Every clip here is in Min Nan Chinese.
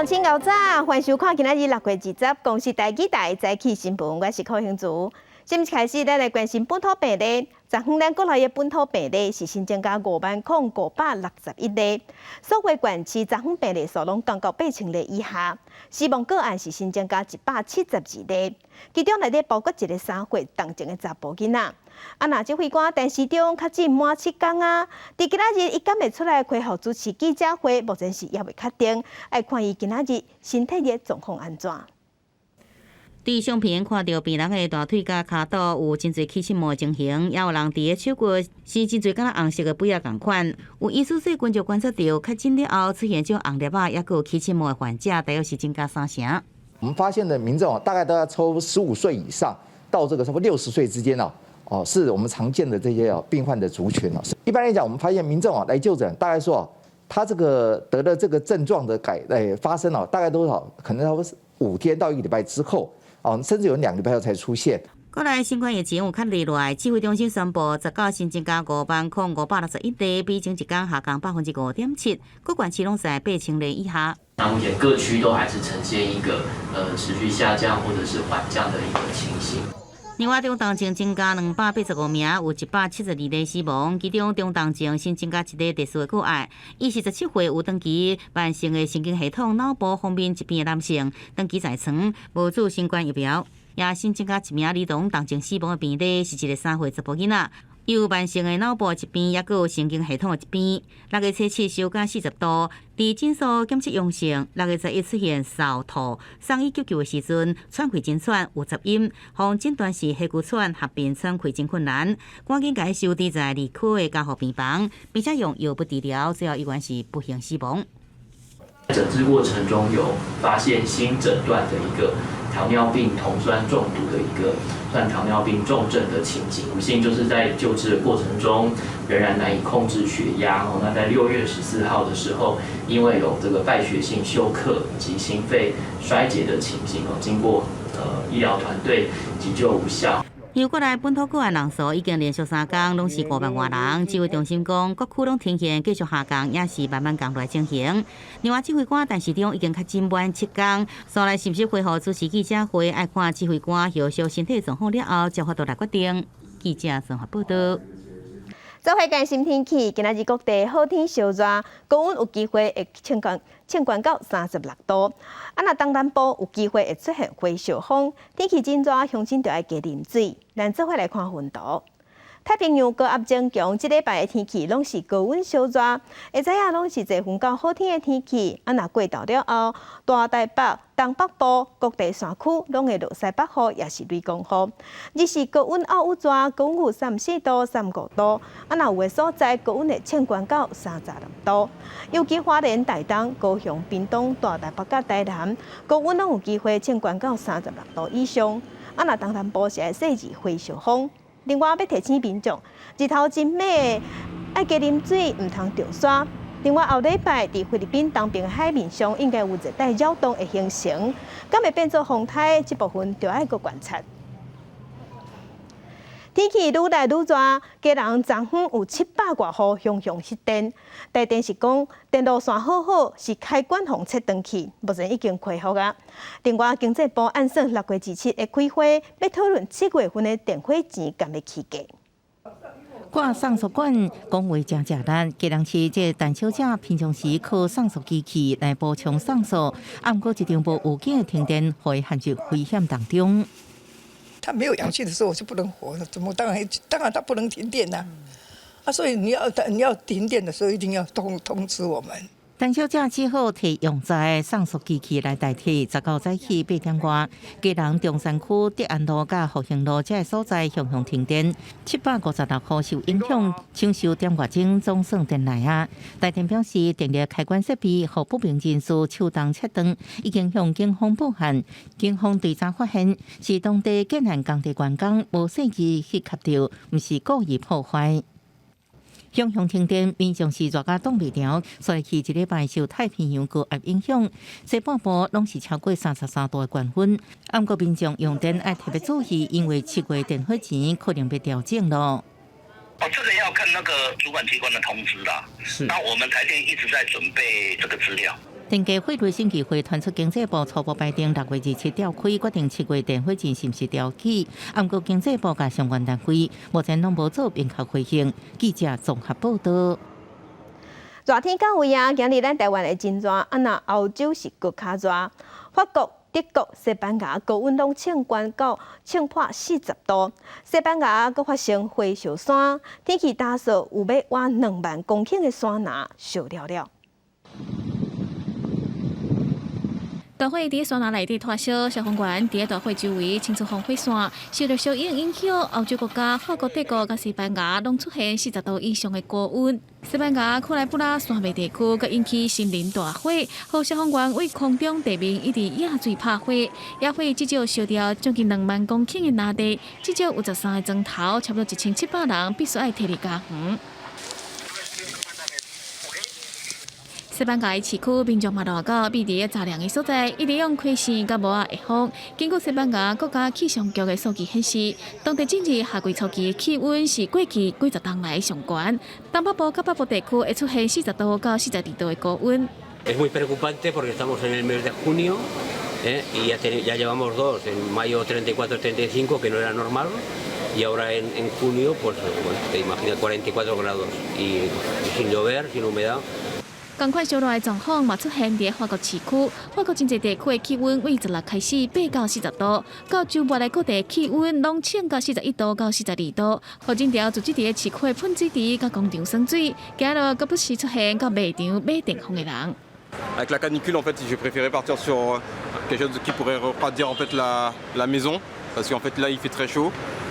鄉親𠢕早，歡迎收看今仔日6月20公視台語台早起新聞，我是柯興竹。新聞開始，咱來關心本土病例。昨昏咱國內的本土病例是新增加50,561例，所有縣市昨昏病例數攏降到8000例以下。死亡個案是新增加172例，其中內底包括一個3歲重症的查埔囡仔。啊，若指揮官陳時中確診滿7工啊，佇今仔日伊敢會出來恢復主持記者會，目前是猶未確定，愛看伊今仔日身體的狀況按怎。佇相片看著病人的大腿佮跤肚有真濟起刺毛的情形，也有人佇咧手骨是真濟敢若紅色的水仔仝款。有醫師最近就觀察著確診了後出現這種紅粒仔，抑閣有起刺毛的患者，大約是增加三成。我們發現的民眾大概都要抽15歲以上到這個差不多60歲之間哦，哦，是我們常見的這些哦病患的族群哦。一般來講，我們發現民眾啊來就診，大概說他這個得了這個症狀的改誒發生哦，大概多少？可能差不多5天到一個禮拜之後。哦，甚至有2個禮拜後才出現。國內新冠疫情有較熱落來，指揮中心宣布，19新增加50,561例，比前一工下降5.7%，各縣市攏在8000例以下。那目前各區都還是呈現一個持續下降或者是緩降的一個情形。另外，中重症增加285名，有172例死亡。其中中重症新增加一例第四個個案，伊是17歲有長期慢性的神經系統腦部方面疾病的男性，長期在床，無注新冠疫苗。也新增加一名兒童重症死亡的病例，是一個3歲查埔囡仔，有慢性的腦部疾病，抑閣有神經系統的疾病。6月初7燒到40度，佇診所檢測陽性。6月11出現嗽吐，送醫急救的時陣，喘氣真喘，有雜音，予診斷是氣急喘合併喘氣真困難，趕緊共伊收治在二區的加護病房，並且用藥物治療，最後依然是不幸死亡。診治過程中有發現新診斷的一個糖尿病酮酸中毒的一個算糖尿病重症的情景，不幸就是在救治的過程中仍然難以控制血壓哦。那在6月14號的時候，因為有這個敗血性休克及心肺衰竭的情形哦，經過醫療團隊急救無效。由國內本土個案人數已經連續3工攏是5萬外人，指揮中心講各區攏呈現繼續下降，也是慢慢降落來情形。另外，指揮官陳時中已經確診滿7工，煞來是毋是恢復主持記者會，愛看指揮官後續身體狀況了後，才法度來決定。記者綜合報道。做伙關心天氣，今仔日各地好天燒熱，高溫有機會會衝懸到36度。啊，若東南部有機會會出現火燒風，天氣真熱，鄉親就愛加啉水。咱做伙來看雲圖。太平洋高壓增強，這禮拜的天氣攏是高溫燒熱，會知影攏是濟雲到好天的天氣。啊，若過晝了後，大台北、東北部各地山區攏會落西北雨，抑是雷公雨。日時高溫猶有熱，高溫有34度、35度。啊，若有的所在高溫會衝懸到36度。尤其花蓮、台東、高雄、屏東、大台北佮台南，高溫攏有機會衝懸到36度以上。啊，若東南部是會細緻火燒風。另外，欲提醒民眾，日頭真猛，愛加啉水，毋通著沙。另外，後禮拜佇菲律賓東邊海面上應該有熱帶擾動會形成，敢會變做風颱，這部分就愛閣觀察。天氣愈來愈熱，基隆昨昏有700外戶雄雄失電。台電是講電路線好好，是開關予切斷去，目前已經恢復啊。另外，經濟部按算6月27會開會，欲討論7月份的電火錢敢欲起價。掛送速管講話誠食力，基隆市這陳小姐平常時靠送速機器來補充送速，啊，毋過一場無預警的停電，予伊陷入危險當中。他沒有氧氣的時候，我就不能活了。怎麼當然當然他不能停電吶？啊，所以你要停電的時候，一定要通知我們。陳小姐只好提用在送速機器來代替。19早起8點外，基隆中山區德安路佮復興路這个所在雄雄停電，756戶受影響，搶修點外鐘總算電來啊！台電表示，電力開關設備予不明人士手動切斷，已經向警方報案。警方追查發現，是當地建案工地員工無細意去磕著，毋是故意破壞。雄雄停電，民眾是熱甲擋袂牢，所以去這禮拜受太平洋高壓影響，西半部攏是超過33度的高溫。毋過民眾用電愛特別注意，因為7月電火錢可能欲調整咯。哦，這個要看那個主管機關的通知啦。是。那我們台電一直在準備這個資料。電價匯率審議會傳出經濟部初步排定6月27調開，決定7月電費錢是毋是調起。毋過經濟部佮相關單位目前攏無做明確回應。記者綜合報道。熱天到位啊！今日咱台灣會真熱，啊若歐洲是閣較熱。法國、德國、西班牙高溫攏衝懸到衝破40度，西班牙閣發生火燒山，天氣焦燥有欲挖2萬公頃的山林燒了了。大火佇山林內底拖燒，消防員佇大火周圍清除防火線。受著燒煙影響，歐洲國家法國、德國佮西班牙攏出現40度以上的高溫。西班牙庫萊布拉山脈地區閣引起森林大火，予消防員對空中地面一直野水拍火，野火至少燒掉將近2萬公頃的林地，至少有13個莊頭，差不多1700人必須愛撤離家園。西班牙市區民眾嘛熱到避佇個雜涼的所在，一直用開扇佮帽仔會風。根據西班牙國家氣象局的數據顯示，當地進入夏季初期的氣溫是過去幾十冬來上懸。東北部佮北部地區會出現40度到42度的高溫。 Es muy preocupante porque estamos en el mes de junio y ya ya llevamos dos, en mayo 34, 35, que no era normal, y ahora en junio, pues bueno, te imaginas 44 grados y sin llover, sin humedad. 仝款燒熱的狀況嘛出現佇法國市區，法國真濟地區的氣溫對16開始爬到40度，到週末來各地氣溫攏衝到41度到42度，予整條聚集佇市區的噴水池佮廣場耍水，行路閣不時出現到賣場買電風的人。 Avec la canicule, en fait, j'ai préféré partir sur quelque chose qui pourrait refroidir en fait la maison, parce qu'en fait là, il fait très chaud.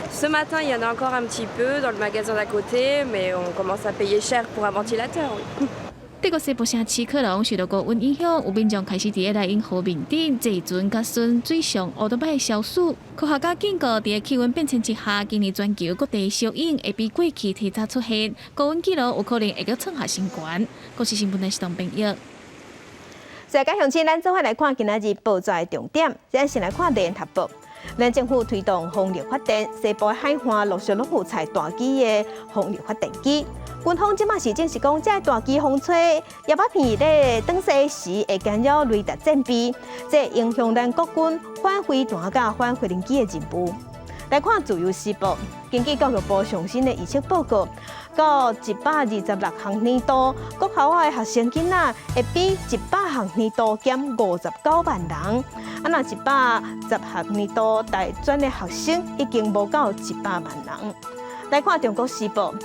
Ce matin, il y en a encore un petit peu dans le magasin d'à côté, mais on commence à payer cher pour un ventilateur. Oui. 德國西部城市科隆受到高溫影響，有民眾開始佇個萊茵河面頂坐船佮船水上烏多擺消暑。科學家警告，佇個氣溫變遷之下，今年全球各地燒湧會比過去提早出現，高溫紀錄有可能會閣創下新高。國視新聞的系統編譯。世界鄉親，咱做伙來看今仔日報紙的重點。咱先來看聯合報，咱政府推動風力發電，西部海岸陸續攏有採大機的風力發電機。軍方這馬是證實講，這大機風吹葉仔片咧轉勢時會干擾雷達戰備，這影響咱國軍反飛彈佮反飛行機的任務。來看自由時報，根據教育部上新的預測報告，到126學年度，國校的學生囡仔會比100學年度減59萬人。啊，若110學年度大專的學生已經無夠100萬人。來看中國時報，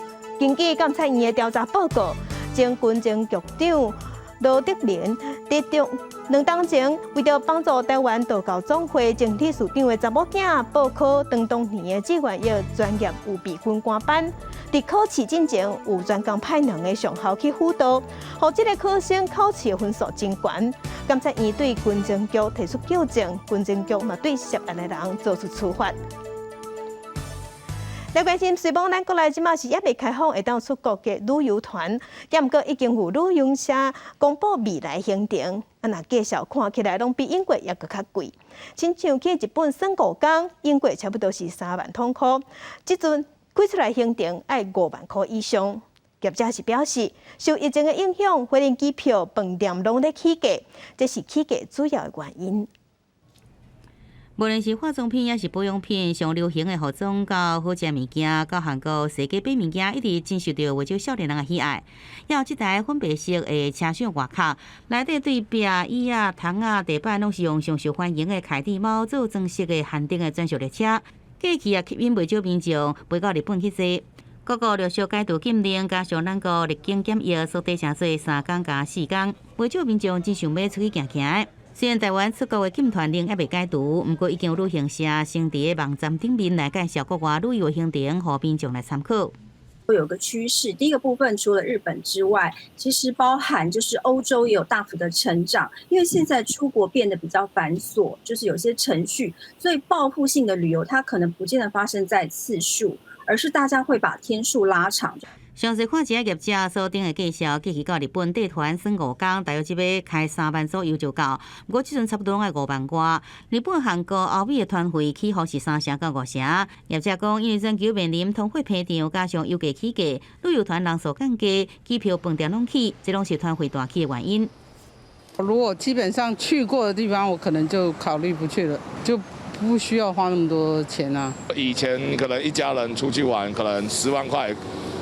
根據監察院的調查報告，前軍情局長羅德連佇中2冬前，為著幫助臺灣道教總會前理事長的查某囝報考當年的志願役專業預備軍官班，佇考試進前有專工派兩个上校去輔導，予這个考生考試的分數真懸。監察院對軍情局提出糾正，軍情局嘛對涉案的人做出處罰。來關心，雖罔咱國內這馬是猶未開放會當出國的旅遊團，猶毋過已經有旅行社公布未來行程。啊，若價數看起來攏比英國猶閣較貴。親像去日本耍5工，英國差不多是3萬通箍，這陣開出來行程愛5萬箍以上。業者是表示，受疫情的影響，飛行機票、飯店攏咧起價，這是起價主要的原因。無論是化妝品抑是保養品，上流行的服裝到好食物件，到韓國踅街買物件，一直真受著袂少少年人的喜愛。猶有這台粉白色的車廂外殼，內底對壁椅仔、窗仔、地板攏是用上受歡迎的凱蒂貓做裝飾的限定的專屬列車。過去也吸引袂少民眾飛到日本去坐。各國陸續解除禁令，加上咱國入境檢疫縮短成做3工加4工，袂少民眾真想欲出去行行。雖然臺灣出國的禁團令猶未解除，毋過已經有旅行社先佇個網站頂面來介紹國外旅遊行程，予民眾來參考。會有個趨勢，第一個部分除了日本之外，其實包含就是歐洲也有大幅的成長，因為現在出國變得比較繁瑣，就是有些程序，所以報復性的旅遊它可能不見得發生在次數，而是大家會把天數拉長。詳細看一下業者所頂的介紹，過去到日本帶團耍五工，大約一擺開3萬左右就夠。毋過這陣差不多攏愛5萬外。日本、韓國、歐美的團費起伏是3成到5成。業者講，因為全球面臨通貨膨脹，加上油價起價，旅遊團人數降低，機票、飯店攏起，這攏是團費大起的原因。如果基本上去過的地方，我可能就考慮不去了，就不需要花那麼多錢啊。以前可能一家人出去玩，可能10萬塊，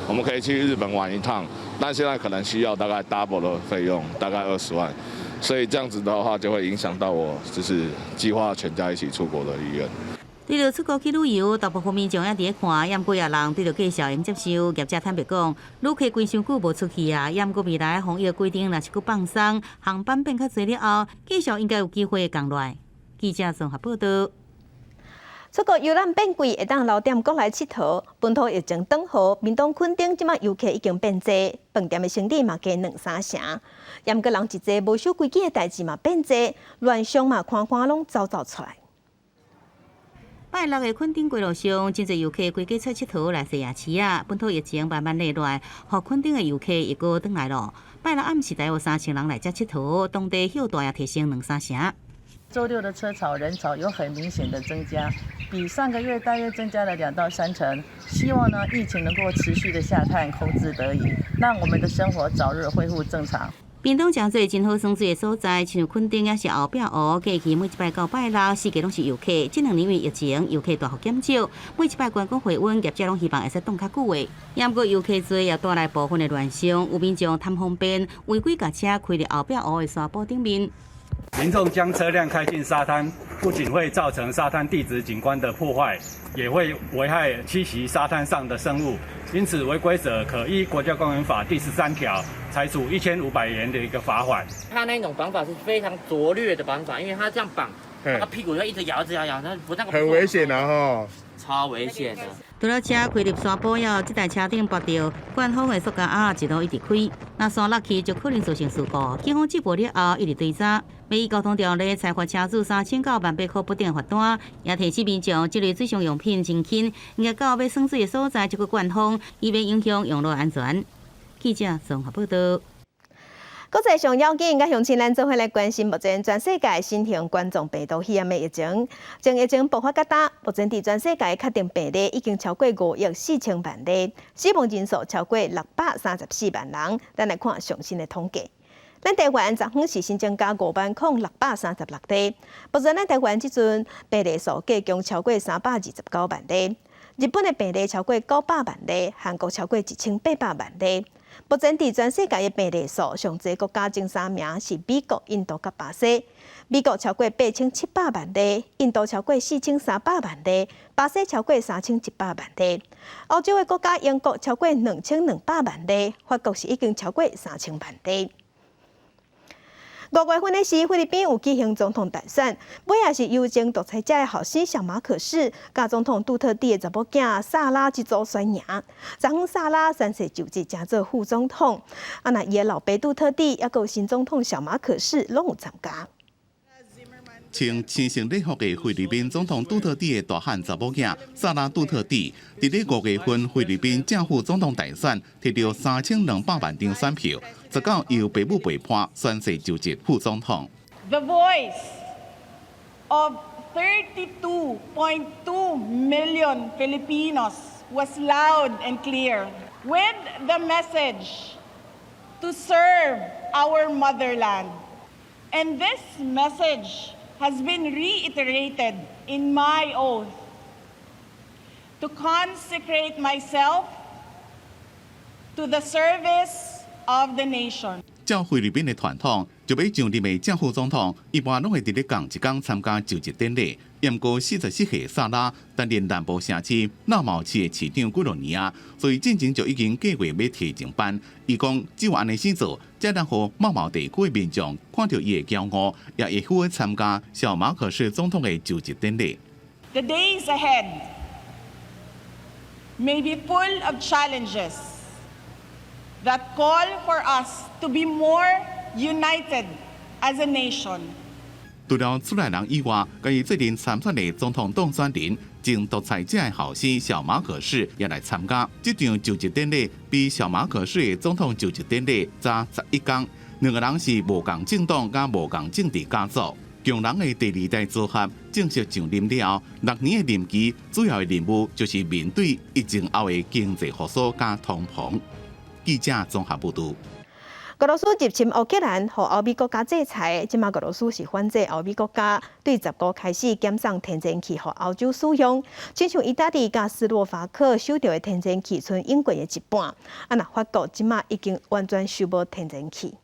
我們可以去日本玩一趟，但現在可能需要大概 double 的費用，大概20萬，所以這樣子的話就會影響到我就是計劃全家一起出國的意願。對著出國去旅遊，大部分民眾也佇咧看，毋過也人對著價數會用接受。業者坦白講，旅客規傷久無出去啊，毋過未來防疫規定若是閣放鬆，航班變較濟了後，價數應該有機會降落來。記者綜合報導。出國遊覽變貴，會當留踮國內𨑨迌。本土疫情轉好，屏東墾丁這馬遊客已經變濟，飯店的生意嘛加兩三成。毋過人一濟無守規矩的代誌嘛變濟，亂象嘛寬寬攏走走出來。拜六的墾丁街路上，真濟遊客規家出𨑨迌來踅夜市啊！本土疫情慢慢落來，予墾丁的遊客又閣轉來囉。拜六暗時大約3000人來遮𨑨迌，當地歇大也提升兩三成。週六的車潮人潮有很明顯的增加，比上個月大約增加了2到3成。希望呢疫情能夠持續的下探，控制得宜，讓我們的生活早日恢復正常。屏東誠濟真好耍水的所在，親像墾丁抑是後壁湖，過去每一擺到拜六，四界攏是遊客。這兩年因為疫情，遊客大幅減少，每一擺觀光回溫，業者攏希望會使擋較久的。毋過遊客濟，也帶來部分的亂象，有民眾貪方便，違規共車開佇後壁湖的沙坡頂面。民眾將車輛開進沙灘，不僅會造成沙灘地質景觀的破壞，也會危害棲息沙灘上的生物。因此，違規者可依《國家公園法》第13條，裁處1500元的一個罰款。他那種綁法是非常拙劣的綁法，因為他這樣綁，那個屁股要一直搖，一直搖，搖，那不那個很危險啊！哈，超危險的。除了車開入沙坡，猶這台車頂縛著灌風的塑膠盒，一路一直開，若沙落去就可能造成事故。警方接報了後，一直追查。欲依交通條例裁罰車主3000到18,000塊不等的罰單，也提醒民眾這類水上用品真輕，應該到欲耍水的所在才去灌風，以免影響用路安全。記者綜合報導。國際上要緊，佮鄉親咱做伙來關心目前全世界新型冠狀病毒肺炎的疫情。從疫情爆發到今，目前佇全世界確定病例已經超過5億4千萬例，死亡人數超過634萬人。咱來看上新的統計。咱台灣昨昏是新增加50,636例，目前咱台灣這陣病例數計共超過329萬例。日本的病例超過900萬例，韓國超過1800萬例。目前佇全世界的病例數，上濟國家前三名是美國、印度佮巴西。美國超過8700萬例，印度超過4300萬例，巴西超過3100萬例。歐洲的國家英國超過2200萬例，法國是已經超過3000萬例。5月份的時，菲律賓有舉行總統大選，尾仔是由前獨裁者的後生小馬可仕，佮總統杜特蒂的查某囝薩拉這組選贏。昨昏薩拉宣誓就職，成做副總統。啊，若伊的老爸杜特蒂，猶閣有新總統小馬可仕，攏有參加。穿青色禮服的菲律賓總統杜特蒂的大漢查某囝薩拉杜特蒂，佇咧5月份菲律賓正副總統大選，摕著3200萬張選票，19由爸母陪伴宣誓就職副總統。 The voice of 32.2 million Filipinos was loud and clear with the message to serve our motherland. And this message has been reiterated in my oath to consecrate myself to the service of the nation. 照菲律賓的傳統，就欲上任的正副總統，一般攏會佇咧仝一工參加就職典禮。毋過44歲薩拉擔任南部城市淖毛市的市長幾落年啊，所以進前就已經計劃欲提前班。伊講只有按呢做，才能予淖毛地區的民眾看著伊的驕傲，也會赴參加小馬可仕總統的就職典禮。 The days ahead may be full of challenges that call for us to be more united as a nation. 除了厝內人以外，佮伊做陣參選的總統當選人、前獨裁者的後生小馬可仕也來參加。這場就職典禮比小馬可仕的總統就職典禮早11工。兩個人是無仝政黨佮無仝政治家族。強人的第二代組合正式上任了後，6年的任期主要的任務就是面對疫情後的經濟復甦佮通膨。記者綜合報導。俄羅斯入侵烏克蘭，予歐美國家制裁，這馬俄羅斯是反制歐美國家，對15開始減送天然氣予歐洲使用。親像意大利佮斯洛伐克收著的天然氣賰英國的一半，啊若法國這馬已經完全收無天然氣。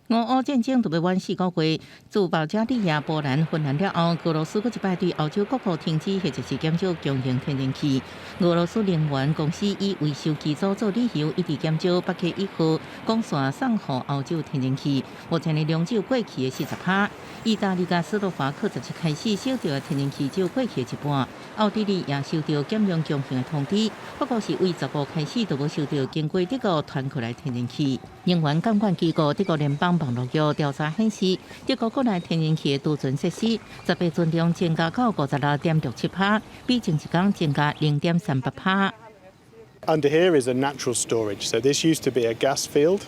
俄烏戰爭都欲滿4個月，自保加利亞、波蘭、芬蘭了後，俄羅斯閣一擺對歐洲各國停止或者是減少供應天然氣。俄羅斯能源公司以維修機組做理由，一直減少北溪1號管線送予歐洲天然氣，目前的量只有過去的40%。意大利佮斯洛伐克17開始收著的天然氣只有過去的一半，奧地利也收著減量供應的通知。法國是對15開始就無收著經過德國傳過來天然氣。能源監管機構德國聯邦網絡局調查顯示，德國國內天然氣的儲存設施18存量增加到56.67%，比前一工增加0.38%。 Under here is a natural storage. So this used to be a gas field,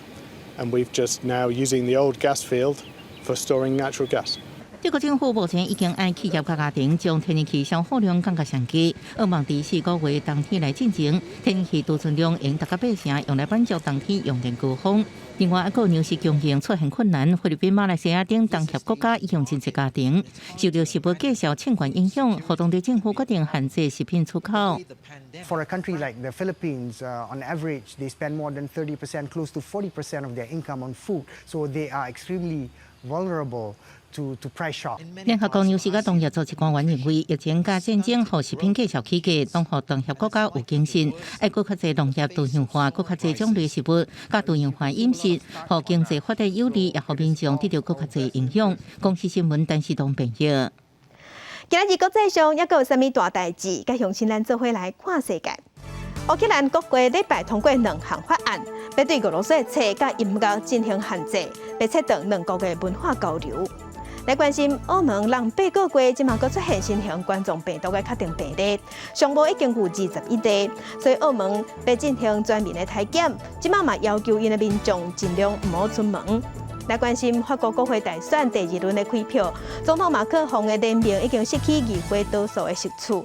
and we've just now using the old gas field for storing natural gas. 德國政府目前已經愛企業佮家庭將天然氣消耗量降到上低，向望佇4個月冬天來進前，天然氣儲存量會達到八成，用來滿足冬天用電高峰。另外，閣有糧食供應出現困難，菲律賓、馬來西亞等東協國家影響真濟家庭，受著食物價數衝懸影響，予當地政府決定限制食品出口。 For a country like the Philippines, on average, they spend more than 30%, close to 40% of their income on food. So they are extremely vulnerable to price shock. 聯合國糧食佮農業組織官員認為，疫情佮戰爭予食品價數起價，攏予東協國家有警訊，愛閣較濟農業多樣化，閣較濟種類食物，佮多樣化飲食，予經濟發展有利，也予民眾得著閣較濟營養。公視新聞，陳世東編譯。今仔日國際上猶閣有啥物大代誌？佮鄉親咱做伙來看世界。烏克蘭國會禮拜通過兩項法案，欲對俄羅斯的冊佮音樂進行限制，欲切斷兩國的文化交流。來關心澳門人八個月，這馬閣出現新型冠狀病毒的確定病例，上無已經有21例，所以澳門欲進行全面的篩檢，這馬嘛要求𪜶的民眾盡量毋好出門。來關心法國國會大選第二輪的開票，總統馬克宏的聯盟已經失去議會多數的席次，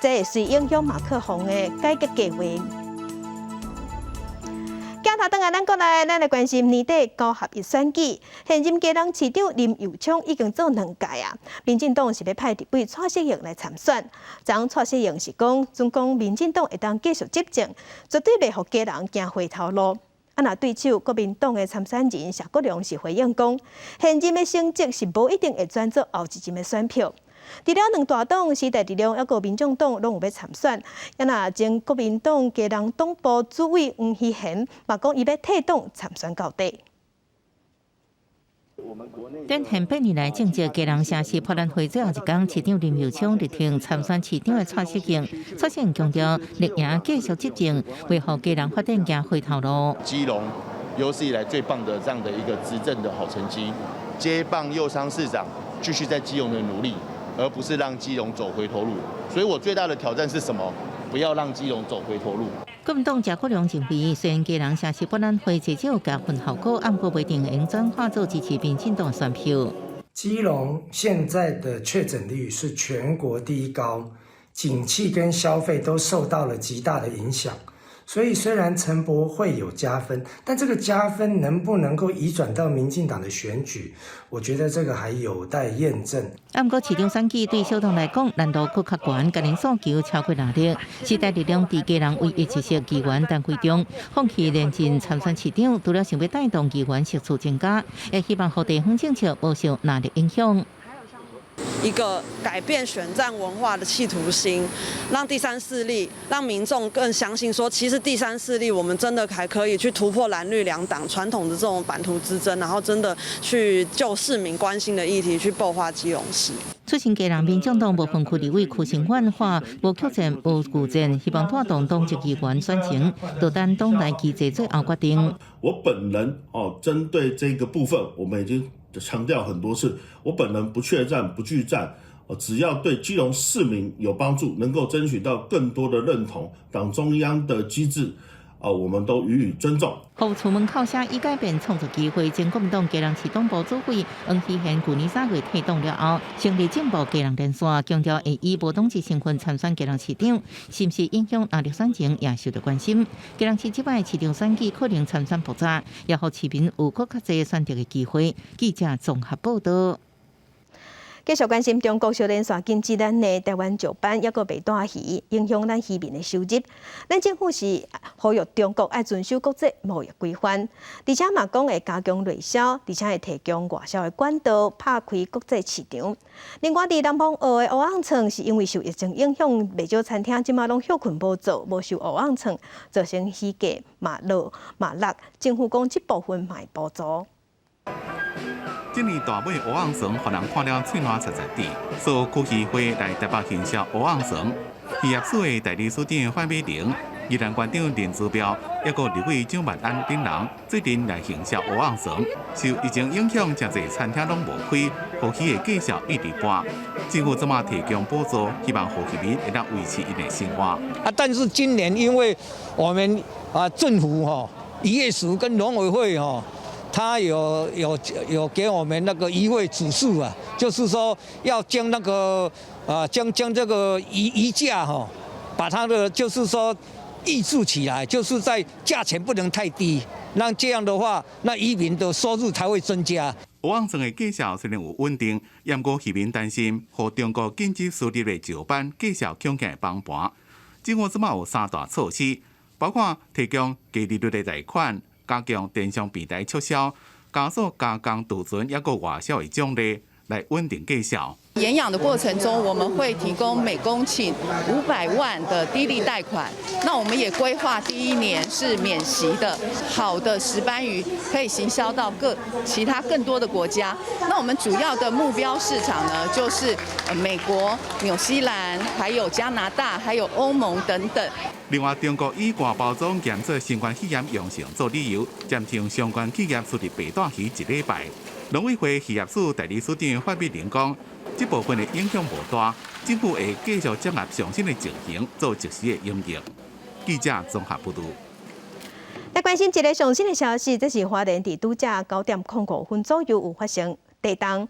這會隨影響馬克宏的改革計畫。鏡頭轉來咱國內，咱來關心年底九合一選舉，現任基隆市長林右昌已經做兩屆啊。民進黨是欲派立委蔡適應來參選，昨蔡適應是講，準講民進黨會當繼續執政，絕對袂予基隆行回頭路。啊，若對手國民黨的參選人謝國樑是回應講，現任的成績是無一定會轉做後一任的選票。除了兩大黨，時代力量猶閣民眾黨攏有欲參選。啊，若前國民黨基隆黨部主委黃希賢嘛講，伊欲退黨參選到底。展現8年來政績，基隆城市博覽會最後一工，市長林右昌力挺參選市長的蔡適應，蔡適應強調綠營繼續執政，袂予基隆發展行回頭路。基隆有史以來最棒的這樣的一個執政的好成績，接棒右昌市長繼續在基隆的努力，而不是讓基隆走回頭路。所以我最大的挑戰是什麼？不要讓基隆走回頭路。國民黨謝國樑認為，雖然基隆城市博覽會至少加分效果，毋過袂一定會轉化做支持民進黨選票。基隆現在的確診率是全國第一高，景氣跟消費都受到了極大的影響。所以雖然陳柏會有加分，但這個加分能不能夠移轉到民進黨的選舉，我覺得這個還有待驗證。毋過市長選舉對小黨來講難度閣較懸，家己訴求超過六成。時代力量佇基隆唯一一席議員陳輝忠放棄連任參選市長，除了想欲帶動議員席次增加，也希望予地方政策無受藍綠影響。一個改變選戰文化的企圖心，讓第三勢力，讓民眾更相信說，其實第三勢力我們真的還可以去突破藍綠兩黨傳統的這種版圖之爭，然後真的去就市民關心的議題去擘畫基隆市。出身基隆民眾黨無分區立委柯成遠話無曲線無舊戰，希望帶動黨籍議員選情，就等黨內機制最後決定。我本人哦，針對這個部分，我們已經強調很多次，我本人不怯戰不懼戰，只要對基隆市民有幫助，能夠爭取到更多的認同，黨中央的機制，啊，我們都予以尊重。予厝門口寫已改變創造機會，前國民黨基隆市黨部主委黃希賢舊年3月退黨了後，成立進步基隆連線，強調會以無黨籍身份參選基隆市長，是毋是影響藍綠選情也受到關心。基隆市這擺市長選舉可能參選複雜，也予市民有閣較濟選擇的機會。記者綜合報道。繼續關心中國小連續禁止咱的台灣石斑，抑閣白帶魚，影響咱漁民的收入。咱政府是呼籲中國愛遵守國際貿易規範，而且嘛講會加強內銷，而且會提供外銷的管道，拍開國際市場。另外，佇南方澳的蚵仔床是因為受疫情影響，袂少餐廳這馬攏歇睏無做，無收蚵仔床，造成魚價嘛落嘛落。政府講這部分嘛會補助。這年大尾蚵仔床，予人看了喙瀾擦擦滴。所以區漁會來台北行銷蚵仔床，漁業署的代理署長范美玲、宜蘭縣長林姿妙，抑閣立委蔣萬安等人，做陣來行銷蚵仔床。受疫情影響，誠濟餐廳攏無開，予魚的價數一直跌。政府這馬提供補助，希望予漁民會當維持𪜶的生活。啊，但是今年因為我們啊政府吼漁業署跟農委會吼。他有給我們那個漁會指示啊，就是說要將那個啊將這個魚價哈，把它的就是說抑制起來，就是在價錢不能太低，那這樣的話，那漁民的收入才會增加。蚵仔床的價數雖然有穩定，毋過漁民擔心，予中國禁止輸入的石斑價數恐驚會崩盤。政府這馬有三大措施，包括提供低利率的貸款。加強電商平台促銷，加速加工渡船抑閣外銷的獎勵，來穩定價數。延養的過程中，我們會提供每公頃500萬的低利貸款。那我們也規劃第一年是免息的，好的石斑魚可以行銷到各其他更多的國家。那我們主要的目標市場呢，就是美國、紐西蘭、還有加拿大、還有歐盟等等。另外，中國以外包裝檢測新冠肺炎陽性做理由，暫停相關企業輸入白帶魚一禮拜。農委會漁業署代理署長范美玲講，這部分的影響無大，政府會繼續掌握上新的情形，做及時的應變。記者綜合報導。來關心一个上新的消息，這是花蓮佇拄才9點05分左右有發生地動，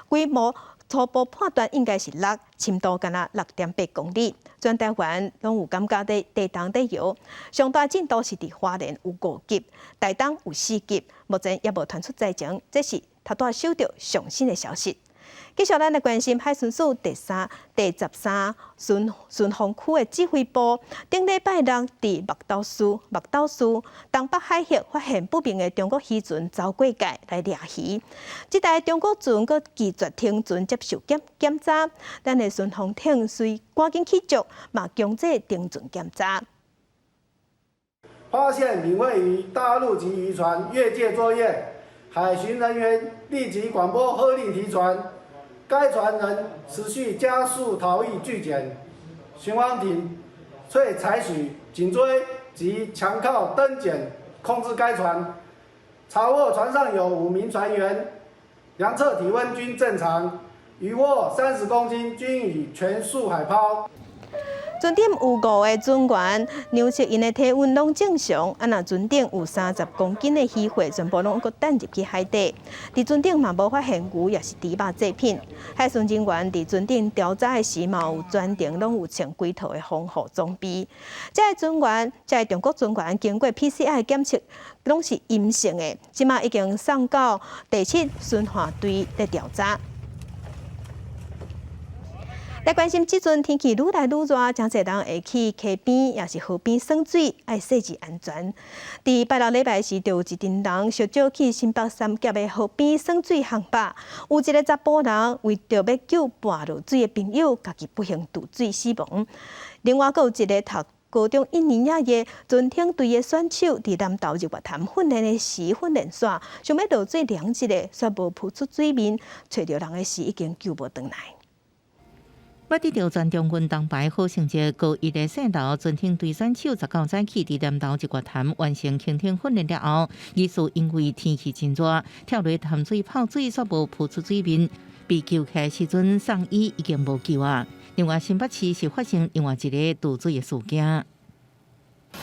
規模初步判斷應該是六，深度敢若6.8公里。全台灣攏有感覺佇地動佇搖，上大震度是佇花蓮有5級，台東有4級，目前猶無傳出災情，這是頭拄收到上新的消息。繼續咱來關心海巡署第13巡防區的指揮部，頂禮拜六佇目島區東北海域發現不明的中國漁船走過界來掠魚。這台中國船閣拒絕停船接受檢查，咱的巡防艇隨趕緊去捉，嘛強制停船檢查。發現敏惠漁大陸籍漁船越界作業，海巡人員立即廣播喝令停船。該船仍持續加速逃逸拒檢，巡防艇遂採取緊追及強靠登檢控制該船，查獲船上有5名船員，量測體溫均正常，漁獲30公斤均已全數海拋。船頂有5個船員，量測𪜶的體溫攏正常。啊，若船頂有30公斤的漁貨，全部攏閣擲入去海底。佇船頂嘛無發現牛抑是豬肉製品。海巡人員佇船頂調查的時，嘛有全程攏有穿規套的防護裝備。這个船員，這个中國船員經過 PCR 檢測，攏是陰性的，這馬已經送到第七巡防隊咧調查。來關心這陣天氣愈來愈熱，誠濟人會去溪邊，抑是河邊耍水，愛細緻安全。佇拜六禮拜時，就有一陣人相招去新北三峽的河邊耍水烘肉，有一个查埔人為著欲救跋落水的朋友，家己不幸墜水死亡。另外，閣有一个讀高中一年仔的船艇隊的選手，佇南投日月潭訓練的時，訓練煞想欲落水量一下，煞無浮出水面，揣著人的時已經救無轉來。捌得著全中運銅牌好成績，高一的細路船艇隊選手19早起佇南投日月潭完成輕艇訓練了後，疑似因為天氣真熱，跳落潭水泡水，煞無浮出水面，被救起來時陣送醫已經無救啊。另外新北市是發生另外一个墜水的事件。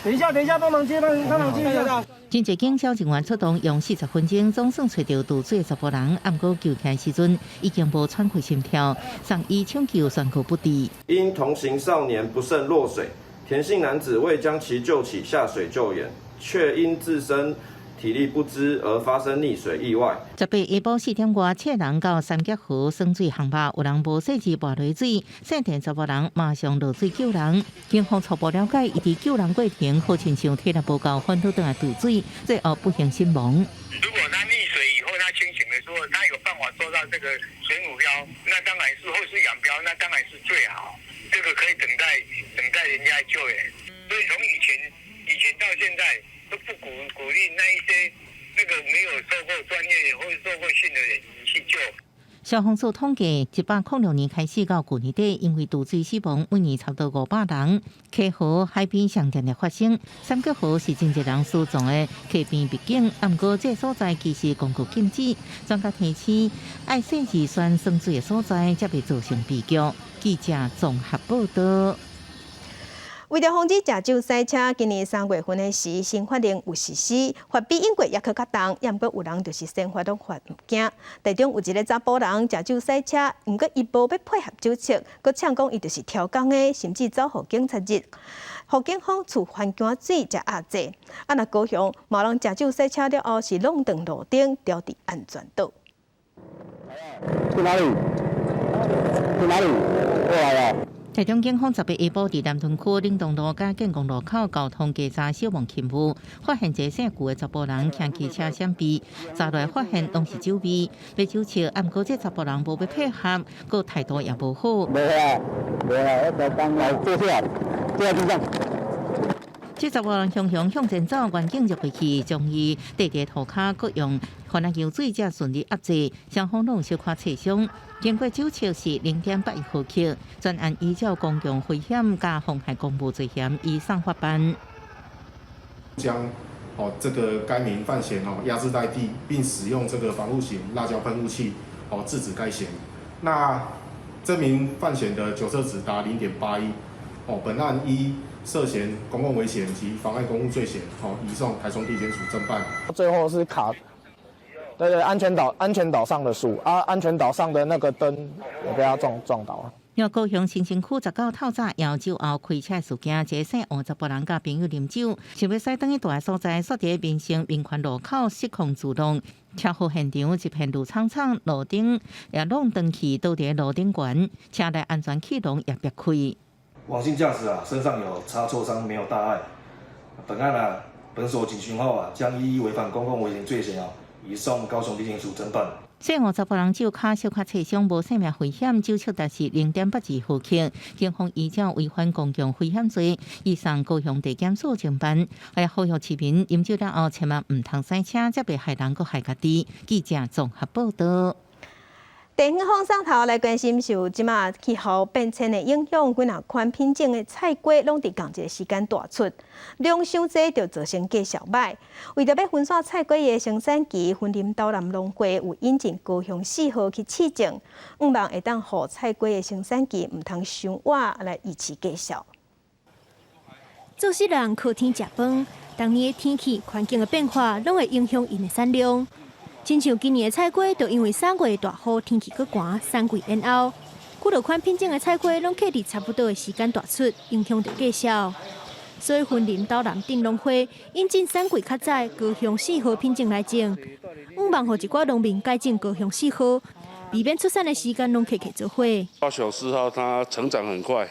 等一下，等一下，幫忙接，幫幫忙接一下。真濟警消人員出動，用40分鐘總算揣著墮水的查埔人，毋過救起來時陣已經無喘氣心跳，送醫搶救宣告不治。因同行少年不慎落水，田姓男子為將其救起下水救援，卻因自身體力不支而發生溺水意外。 18下晡4點外，七人到三峽河耍水項目，有人無細緻跋落水，姓田查埔人馬上落水救人。警方初步了解，伊佇救人過程好親像體力無夠，反倒轉來墮水，最後不幸身亡。如果他溺水以後，他清醒的時候，他有辦法做到這個水母漂，那當然是或是仰漂，那當然是最好。這個可以等待人家救援。所以從以前到現在，都不鼓勵那一些那個沒有受過專業或者受過訓的人去救。消防署統計，106年開始到舊年底，因為墮水死亡，每年差不多500人。溪河海邊上定定發生，三峽河是真濟人所藏的溪邊秘境，毋過這所在其實公告禁止。專家提醒，愛細緻選耍水的所在，才袂造成悲劇。記者綜合報道。為著防止食酒駛車，今年3月份的時，新法令有實施，罰比英國猶閣較重，也毋過有人就是刑罰攏罰毋驚。台中有一个查埔人食酒駛車，毋過伊無欲配合酒測，閣嗆講伊就是超工的，甚至走予警察入，予警方處番薑水才壓制。啊，若高雄嘛有人食酒駛車了後是挵斷路燈，牢佇安全島。去哪裡？去哪裡？過來啊！台中警方18下晡佇南屯區嶺東路佮建工路口交通稽查小網勤務，發現一个姓顧的查埔人騎機車閃避，查來發現攏是酒味，欲酒測，毋過這查埔人無欲配合，閣態度也無好。無啊，無啊，我才剛來坐下，坐在地上。這查埔人雄雄向前走，員警入過去，將伊綴佇塗跤，閣用番仔油水才順利壓制，雙方攏小可擦傷。經過酒測是0.81毫克，專案依照公共危險佮妨害公務罪嫌移送法辦。將哦這個該名犯嫌哦壓制在地，並使用這個防護型辣椒噴霧器哦制止該嫌。那這名犯嫌的酒測值達0.81，哦本案依涉嫌公共危險及妨礙公務罪嫌，哦移送台中地檢署偵辦。最後是卡，對對，安全島上的樹啊，安全島上的那個燈也被他撞倒了。高雄新興區19透早搖酒後開車事件，一个姓黃查埔人佮朋友啉酒，想欲駛轉去蹛的所在，煞佇民生民權路口失控自挵，車禍現場一片綠蒼蒼，路燈也挵斷去，倒佇路頂懸，車內安全氣囊也煏開。王姓駕駛啊，身上有擦挫傷，沒有大礙。本案啊，本所警詢後啊，將依違反公共危險罪嫌啊，移送高雄地檢署偵辦。姓黃查埔人酒跤小可擦傷，無生命危險，酒測值是0.82毫克。警方依照違反公共危險罪，移送高雄地檢署偵辦。還呼籲市民飲酒了後，千萬毋通駛車，才袂害人閣害家己。記者綜合報道。地方放送頭來關心受這馬氣候變遷的影響，幾若款品種的菜瓜攏佇仝一个時間大出，量傷濟就造成價數䆀。為著欲分散菜瓜的生產期，雲林斗南農會有引進高雄4號去試種，向望會當予菜瓜的生產期毋通傷晚來維持價數。做事人靠天食飯，當年的天氣環境的變化，攏會影響𪜶的產量。親像今年的菜瓜，就因為3月大雨，天氣閣寒，產季延後，幾落款品種的菜瓜攏卡佇差不多的時間大出，影響著價數。所以雲林斗南鎮農會引進產季較早高雄4號品種來種，向望予一寡農民改種高雄四號，避免出產的時間攏卡卡做伙。高雄四號它成長很快，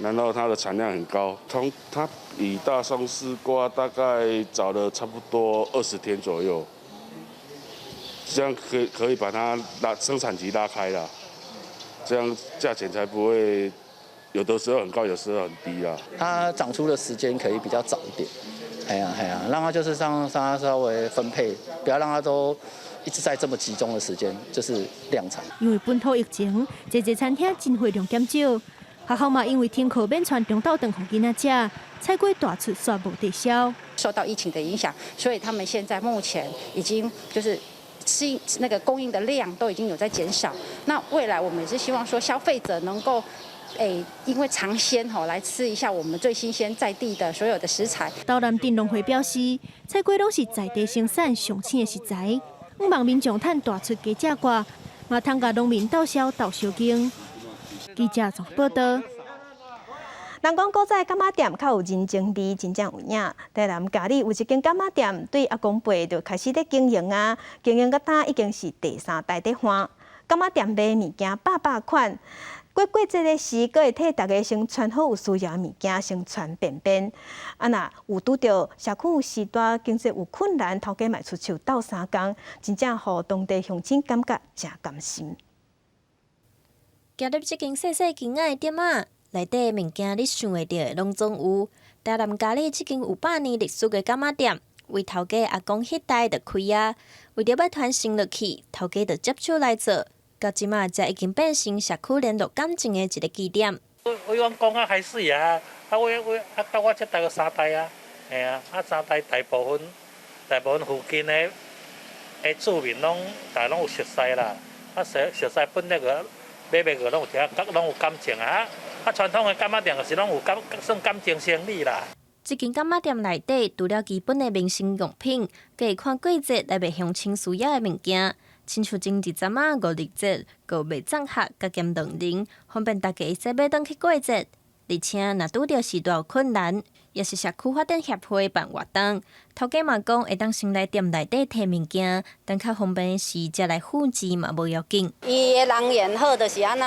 然後它的產量很高，從它比大松絲瓜大概早了差不多20天左右。這樣可以把它拉生產期拉開了，這樣價錢才不會有的時候很高，有時候很低啊。它長出的時間可以比較早一點，哎呀哎呀，讓它就是讓它稍微分配，不要讓它都一直在這麼集中的時間，就是量產。因為本土疫情，濟濟餐廳進貨量減少，學校嘛因為停課免傳中晝頓予囡仔食，菜瓜大出煞無地銷。受到疫情的影響，所以他們現在目前已經就是。是那個供應的量都已經有在減少，那未來我們也是希望說消費者能夠欸，因為嘗鮮吼，來吃一下我們最新鮮在地的所有的食材。斗南鎮農會表示，菜瓜攏是在地生產上鮮的食材，向望民眾趁大出加價掛，嘛通共農民鬥銷鬥相經。記者綜報導。人講古早柑仔店較有人情味，真正有影。台南佳里有一間柑仔店，對阿公輩就開始咧經營啊，經營到今已經是第三代咧換。柑仔店賣物件百百款，過過節的時，閣會替大家先穿好有需要的物件，先傳便便。啊，若有拄著社區時代經濟有困難，頭家嘛出手鬥相共，真正予當地鄉親感覺誠甘心。行入這間細細間仔的店仔，內底物件你想會著的攏總有。台南佳里這間有100年歷史的柑仔店，為頭家阿公彼代就開啊，為著欲傳承落去，頭家就接手來做，到這馬才已經變成社區聯絡感情的一个支點。為阮公仔開始啊，啊我我啊到我這代閣三代啊，嘿啊，啊三代大部分大部分附近的的住民攏大攏有熟似啦，啊熟熟似本來個買賣個攏有聽，攏有感情啊。啊，傳統的柑仔店就是攏有感算感情生意啦。這間柑仔店內底，除了基本的民生用品，閣會看季節來賣鄉親需要的物件，親像前一陣仔五日節，閣有賣粽盒佮鹹卵仁，方便大家會使買轉去過節。而且若拄著時代有困難，也是社區發展協會辦活動，頭家嘛講會當先來店內底提物件，等較方便時才來付錢嘛無要緊。伊的人緣好就是按怎，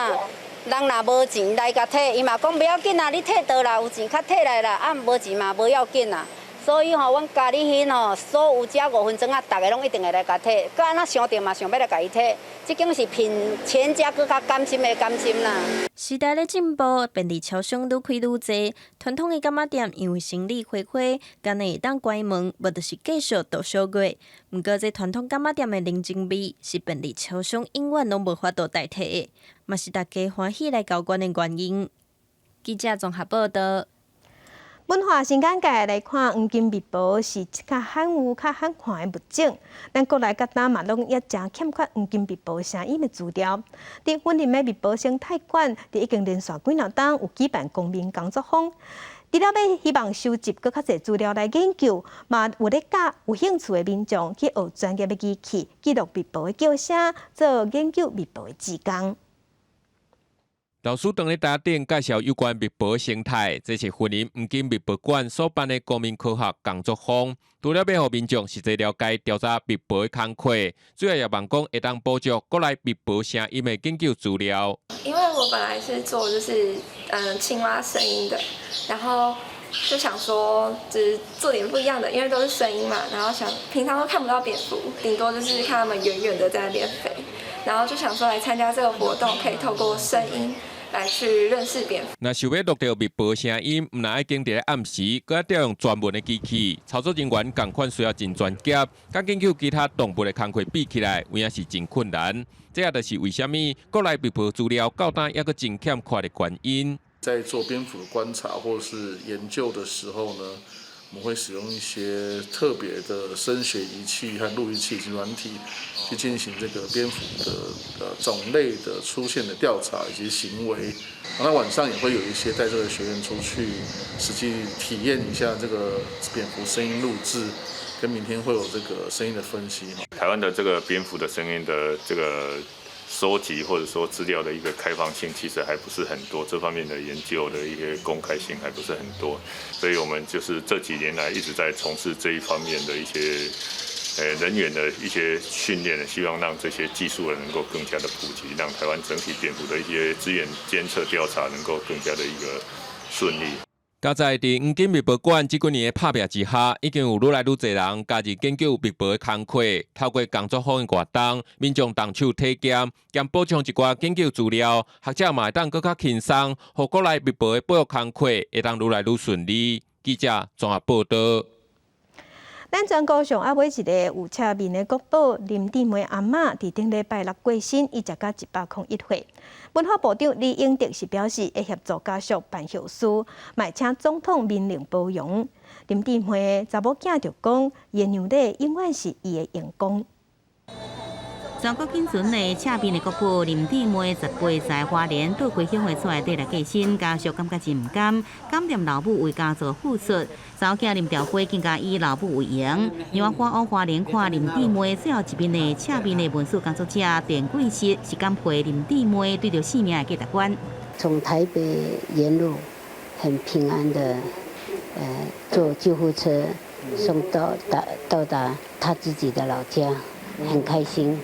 人若無錢來共提，伊嘛講無要緊啊，你提倒啦，有錢較提來啦，啊無錢嘛無要緊啊。所以吼，阮佳里彼吼，所有遮5分鐘啊，逐个攏一定會來共提，閣按怎想著嘛想欲來共伊提，這間是憑全家閣較甘心的甘心啦。時代咧進步，便利超商愈開愈濟，傳統的柑仔店因為生理花花，敢若會當關門，無就是繼續度小月。毋過這傳統柑仔店的人情味，是便利超商永遠攏無法度代替的，嘛是大家歡喜來交關的原因。記者綜合報導。文化新簡介來看，黃金蜜蟒是較罕有、較罕看的物種。咱國內佮今嘛攏也誠欠缺黃金蜜蟒聲音的資料。佇雲林的蜜蟒生態館，佇已經連續幾若冬有舉辦公民工作坊，除了欲希望收集閣較濟資料來研究，嘛有咧教有興趣的民眾去學專業的儀器記錄蜜蟒的叫聲，做研究蜜蟒的志工。老師當咧台頂介紹有關蜜蟒生態，這是雲林黃金蜜蟒館所辦的公民科學工作坊。除了欲予民眾實際了解調查蜜蟒的工課，主要也望講會當補足國內蜜蟒聲音的研究資料。因為我本來是做就是青蛙聲音的，然後就想說就是做點不一樣的，因為都是聲音嘛，然後想平常都看不到蝙蝠，頂多就是看他們遠遠的在那邊飛，然後就想說來參加這個活動，可以透過聲音來去認識蝙蝠。若想欲錄著蜜蟒聲音，毋但愛經佇咧暗時，閣愛調用專門的機器，操作人員仝款需要真專業，佮研究其他動物的工課比起來，有影是真困難。這也就是為啥物國內蜜蟒資料到今猶閣真欠缺的原因。在做蝙蝠的觀察或是研究的時候呢，我們會使用一些特別的聲學儀器和錄音器及軟體，去進行這個蝙蝠的種類的出現的調查以及行為。那晚上也會有一些帶這個學員出去實際體驗一下這個蝙蝠聲音錄製，跟明天會有這個聲音的分析。台灣的這個蝙蝠的聲音的這個收集或者說資料的一個開放性其實還不是很多，這方面的研究的一些公開性還不是很多，所以我們就是這幾年來一直在從事這一方面的一些人員的一些訓練，希望讓這些技術能夠更加的普及，讓台灣整體蝙蝠的一些資源監測調查能夠更加的一個順利。佳哉佇黃金蜜蟒館這幾年的拍拚之下，已經有愈來愈濟人加入研究蜜蟒的工課。透過工作坊的活動，民眾動手體驗，兼補充一寡研究資料，學者嘛會當閣較輕鬆，予國內蜜蟒的保育工課會當愈來愈順利。記者綜合報導。咱全國上猶尾一個有赤面的國寶林志梅阿嬤，佇頂禮拜六過身，伊食到101歲。文化部長李永得是表示，會協助家屬辦後事，嘛會請總統面令保養。林志梅查某囝就講，伊的娘禮永遠是伊的榮光。全國僅存的赤面的國寶林志梅18歲花蓮倒歸鄉的厝內底來過身，家屬感覺真毋甘，感念老母為家族付出，查某囝林兆輝更加以老母為榮，讓我趕往花蓮看林志梅最後一面的赤面的文史工作者田桂實是感佩林志梅對著性命的價值觀。從台北沿路很平安的，坐救護車送到達到達他自己的老家，很開心，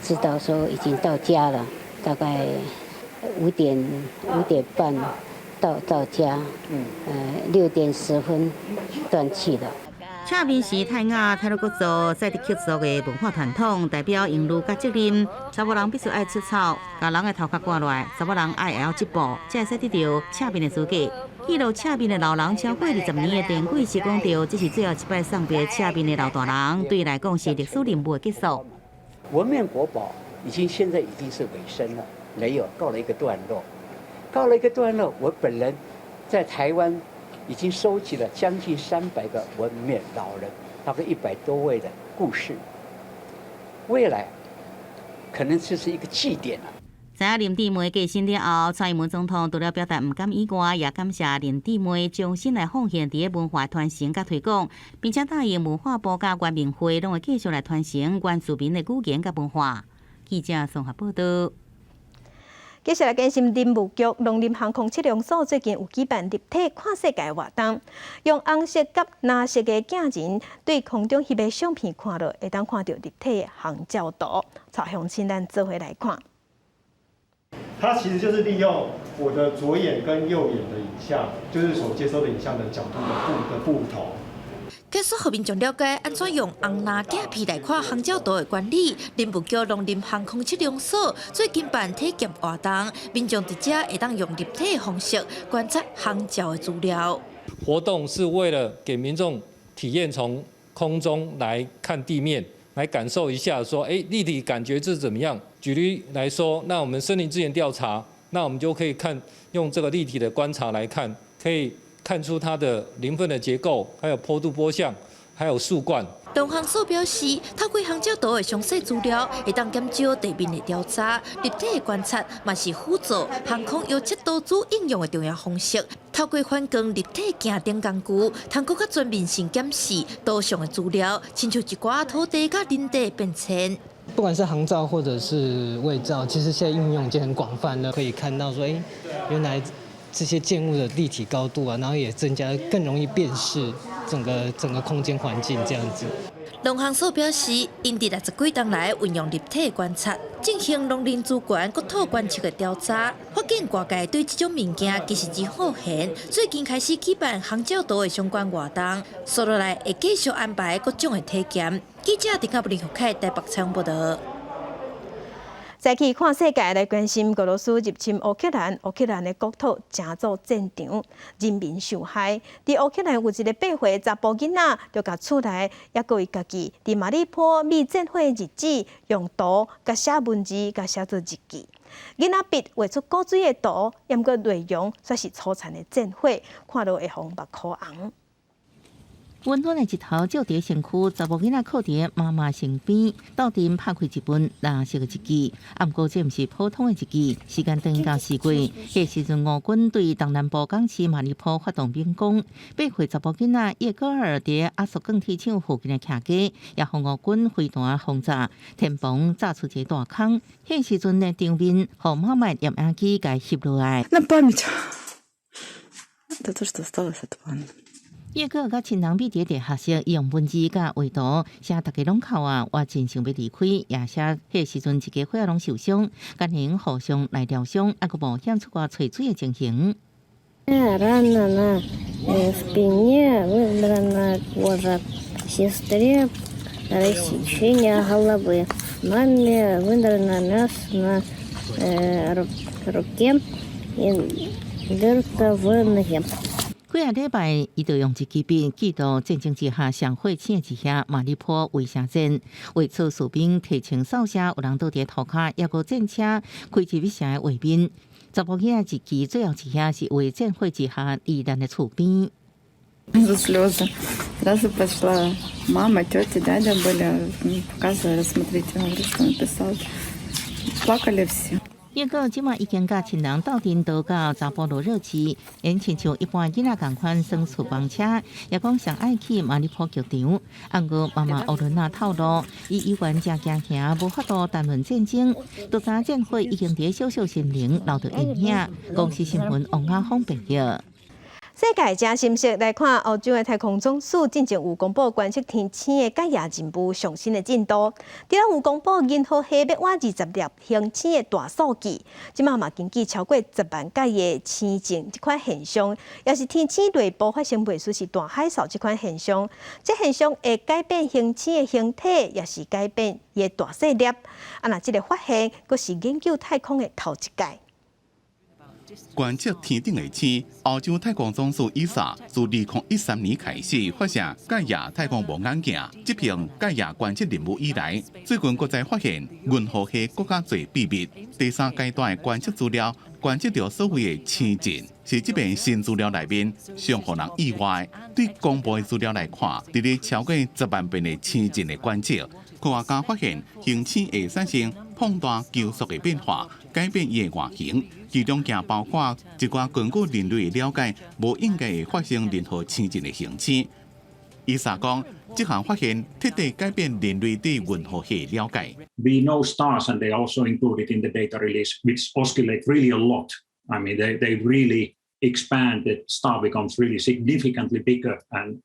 知道說已經到家了，大概5點5點半到家，6點10分斷氣了。赤面是泰雅太魯閣族賽德克族的文化傳統，代表榮譽佮責任。查某人必須愛出草，共人的頭殼割落來；查某人愛會曉織布，才會使得著赤面的資格。記錄赤面的老人超過20年的田桂實講著，這是最後一擺送別赤面的老大人，對伊來講是歷史任務的結束。紋面國寶已經現在已經是尾聲了，沒有告了一個段落，告了一個段落。我本人在台灣已經收集了將近300個紋面老人，大概100多位的故事。未來可能這是一個祭典了。知影林志梅過身了後，蔡英文總統除了表達毋甘以外，也感謝林志梅將心來奉獻佇个文化傳承佮推廣，並且答應文化部佮原民會攏會繼續來傳承原住民的語言佮文化。記者綜合報道。接下來關心林務局農林航空測量所最近有舉辦立體看世界活動，用紅色佮藍色的鏡人對空中翕的相片看落，會當看著立體的航照圖。帶鄉親咱做伙來看。它其實就是利用我的左眼跟右眼的影像，就是所接收的影像的角度的不同。繼續予民眾了解按怎用紅藍鏡片來看航照圖的原理。林務局農林航空測量所最近辦體驗活動，民眾佇遮會當用立體的方式觀察航照的資料。活動是為了給民眾體驗從空中來看地面，來感受一下，說，立體感覺是怎麼樣？舉例來說，那我們森林資源調查，那我們就可以看用這個立體的觀察來看，可以看出它的林分的結構，還有坡度坡向，還有樹冠。農航所表示，透過航照圖的詳細資料，會當減少地面的調查，立體的觀察嘛是輔助航空遙測導主應用的重要方式。透過反光立體鏡等工具，通閣較全面性檢視圖上的資料，親像一寡土地佮林地變遷。不管是航照或者是衛照，其實現在應用已經很廣泛了，可以看到說，原來這些建物的立體高度啊，然後也增加更容易辨識整個空間環境這樣子。農航所表示，𪜶佇60幾冬來運用立體觀察，進行農林資源、國土觀測的調查，發現外界對這種物件其實真好閒。最近開始舉辦航照圖的相關活動，紲落來會繼續安排各種的體驗。記者陳嘉布林福凱台北採訪報導。再去看世界來關心俄羅斯入侵烏克蘭，烏克蘭的國土成做戰場，人民受害。佇烏克蘭有一個8歲查埔囡仔，就共厝內猶閣伊家己佇馬里波秘戰火日誌，用圖佮寫文字，共寫做日記。囡仔筆畫出古錐的圖，毋過內容卻是粗殘的戰火，看落會予目箍紅。溫暖的日頭照佇身軀，查某囡仔靠佇媽媽身邊，鬥陣拍開一本藍色的日記。啊，毋過這毋是普通的日記。時間轉到4月，彼時陣俄軍對東南部港市馬里波發動猛攻，8歲查某囡仔葉戈爾佇亞速鋼鐵廠附近的徛家，也予俄軍飛彈轟炸，天棚炸出一個大空。彼時陣的場面，予媽媽攝影機共翕落來。 На память. Это то, что осталось от ванны. 葉戈爾佮親人覕佇地下室，用文字佮畫圖寫逐家攏哭啊！我真想欲離開，也寫彼時陣一家伙仔攏受傷，家人互相來療傷，猶閣冒險出外揣水的情形。 Рана на спине, выдрана кожа, сестре рассечение головы, маме выдрано мясо на руке и дырка в ноге. 幾仔禮拜，伊就用一支筆記錄戰爭之下上血腥一下馬里波圍城戰，為此士兵提前掃射，有人倒佇塗跤，猶閣戰車開入城的畫面。查埔囡仔日記最後一頁是為戰火之下罹難的厝邊。Слезы. Сразу пошла мама, тетя, дядя были, показывали, смотрите, говорю, что написал. Плакали все. 英國這馬已經佮親人鬥陣逃到扎波羅熱市，𪜶親像一般囡仔仝款耍出房車，也講上愛去馬里波劇場。毋過媽媽奧倫娜透露，伊猶原誠驚嚇，無法度談論戰爭，都知戰火已經佇小小心靈留著陰影。公視新聞王亞峰報導。世界正新聞來看，歐洲的太空總署進前有公布觀測天星的蓋亞任務上新的進度。除了有公布銀河系欲倚20粒行星的大數據，這馬嘛根據超過10萬擺的星震這款現象，也是天星內部發生袂輸是大海嘯這款現象。這現象會改變行星的形體，也是改變伊的大細粒。啊，若這个發現，閣是研究太空的頭一擺。觀測天頂的星，歐洲太空總署 ESA 自2013年開始發射蓋亞太空望遠鏡，執行蓋亞觀測任務以來，最近閣再發現銀河系閣較濟秘密。第三階段的觀測資料，觀測著所謂的星震，是這遍新資料內面上予人意外。對公布的資料來看，佇咧超過10萬遍的星震的觀測，科學家發現行星會產生膨大球速的變化，改變伊的外形。其中也包括一寡根據人類的了解，無應該會發生任何星震的行星。ESA 講，這項發現徹底改變人類對銀河系的了解。 We know stars, and they also included in the data release, which oscillate really a lot. I mean, they really expand. The star becomes really significantly bigger and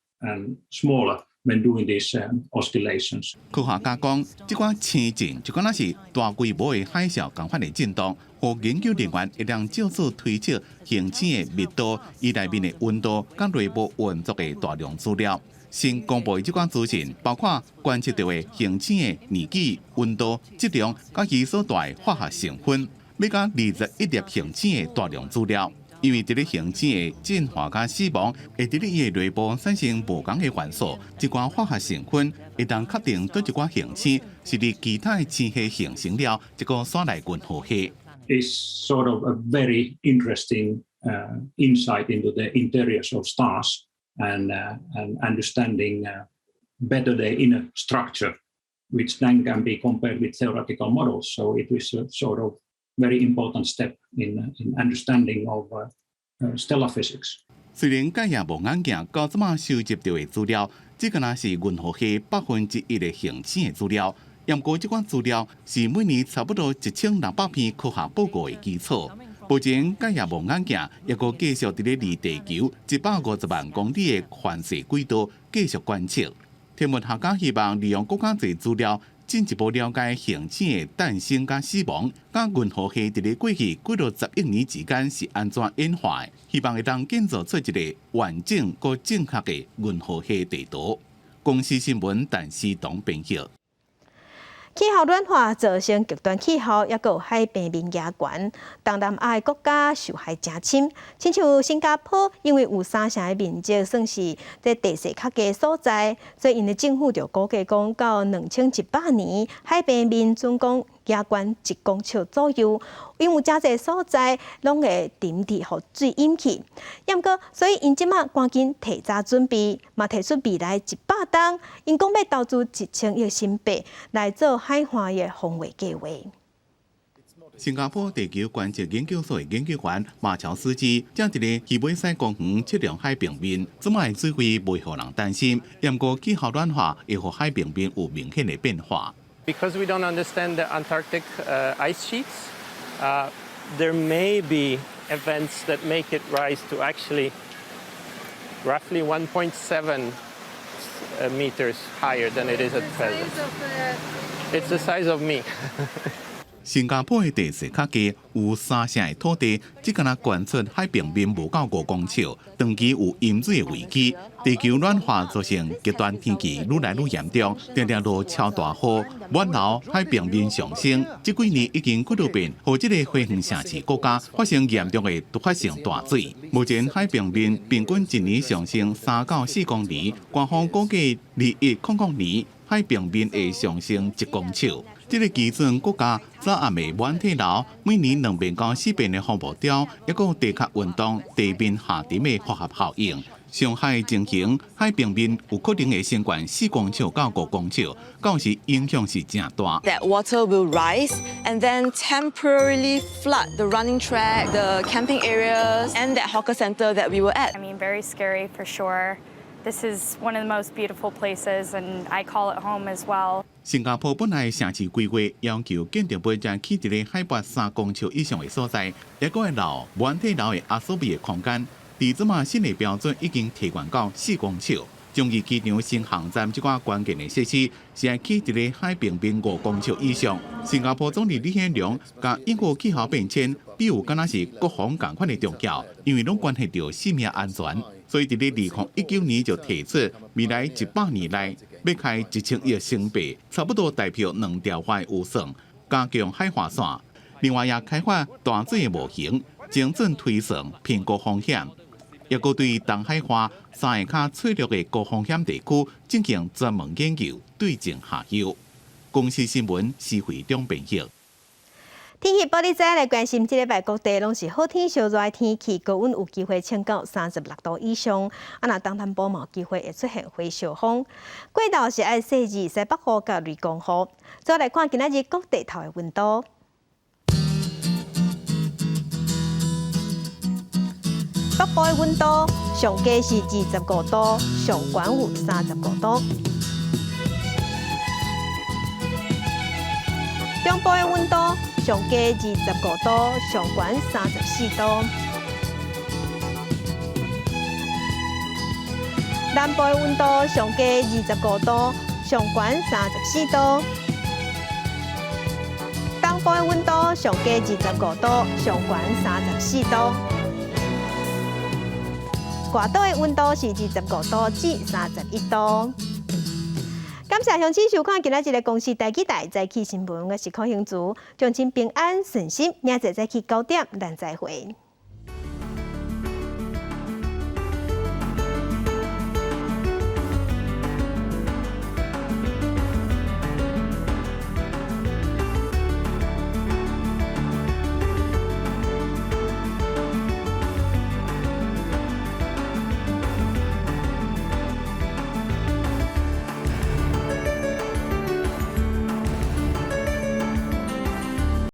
smaller when doing these oscillations. 科學家講，這款星震就敢若是大規模的海嘯仝款的震動，予研究人員會當藉此推測行星的密度、伊內面的溫度、佮內部運作的大量資料。新公布的這款資訊，包括觀測著的行星的年紀、溫度、質量，佮伊所帶的化學成分，欲加21粒行星的大量資料。因為佇咧行星的進化佮死亡，會佇咧伊的內部產生無仝的元素，這寡化學成分會當確定佗一寡行星是佇其他的星系形成了，這個徙來銀河系。 Is sort of a very interesting insight into the interiors of stars and understanding better their inner structure, which then can be compared with theoretical models. So it is a sort of very important step in understanding of stellar physics. 雖然蓋亞望遠鏡到這馬收集著的資料，只敢若是銀河系1%的行星的資料，毋過這款資料是每年差不多1600篇科學報告的基礎。目前蓋亞望遠鏡猶閣繼續佇咧離地球150萬公里的環視軌道繼續觀測。天文學家希望利用閣較濟資料，進一步了解行星的誕生佮死亡，佮銀河系佇咧過去幾落十億年之間是按怎演化的，希望會當建造出一个完整閣正確的銀河系地圖。公視新聞陳思東編譯。氣候暖化造成極端氣候，抑閣有海平面加懸，東南亞的國家受害誠深。親像新加坡，因為有三成的面積算是佇地勢較低所在，所以𪜶的政府就估計講，到2100年，海平面準講加懸1公尺左右。因為誠濟所在攏會沉佇予水淹去。毋過，所以𪜶這馬趕緊提早準備，嘛提出未來100冬，𪜶講欲投資1000億新幣來做海岸的防衛計劃。新加坡地球觀測研究所的研究員馬喬斯基正佇咧魚尾獅公園測量海平面，這擺的水位袂予人擔心，毋過氣候暖化會予海平面有明顯的變化。 Because we don't understand the Antarctic ice sheets, there may be events that make it rise to actually roughly 1.7 meters higher than it is at present. It's the size of me. 新加坡的地勢較低，有三成的土地只敢若懸出海平面無夠5公尺，長期有淹水的危機。地球暖化造成極端天氣愈來愈嚴重，定定落超大雨，滿流海平面上升。這幾年已經幾落遍，予這个花園城市國家發生嚴重的突發性大水。目前海平面平均一年上升3到4公里，官方估計2100年。海平面會上升1公尺。這个基準閣佮早暗的滿體樓每年2遍到4遍的風暴潮，抑閣有地殼運動、地面下沉的複合效應。上海情形，海平面有可能會升懸4公尺到5公尺，到時影響是誠大。 That water will rise and then temporarily flood the running track, the camping areas, and that hawker center that we were at. I mean, very scary for sure. This is one of the most beautiful places, and I call it home as well. 新加坡本來城市規劃要求建築物將起佇咧海拔3公尺以上的所在，抑閣會留滿體樓的壓縮比的空間。佇這馬新的標準已經提懸到4公尺。樟宜機場新航站這寡關鍵的設施是愛起佇咧海平面5公尺以上。新加坡總理李顯龍共應付氣候變遷，比喻敢若是國防仝款的重要，因為攏關係著性命安全。所以佇咧2019年就提出，未來100年內欲開1000億新幣，差不多代表2兆塊預算，加強海岸線。另外也開發大水的模型，精準推算評估風險，抑閣對東海岸三個較脆弱的高風險地區進行專門研究，對症下藥。公視新聞施惠中編譯。天氣報你知來關心，這禮拜各地攏是好天燒熱的天氣，高溫有機會衝到36度以上。啊，若東南部嘛有機會會出現火燒風。過晝是愛細緻西北雨佮雷公雨。再來看今仔日各地頭的溫度。北部的溫度上低是25度，上懸有35度。中部的溫度上低25度，上懸34度。南部的溫度上低25度，上懸34度。東部的溫度上低25度，上懸34度。外島的溫度是25度至31度。感謝鄉親收看今仔日的公視台語台早起新聞，我是柯興竹，祝親平安順心，明仔載早起9點，咱再會。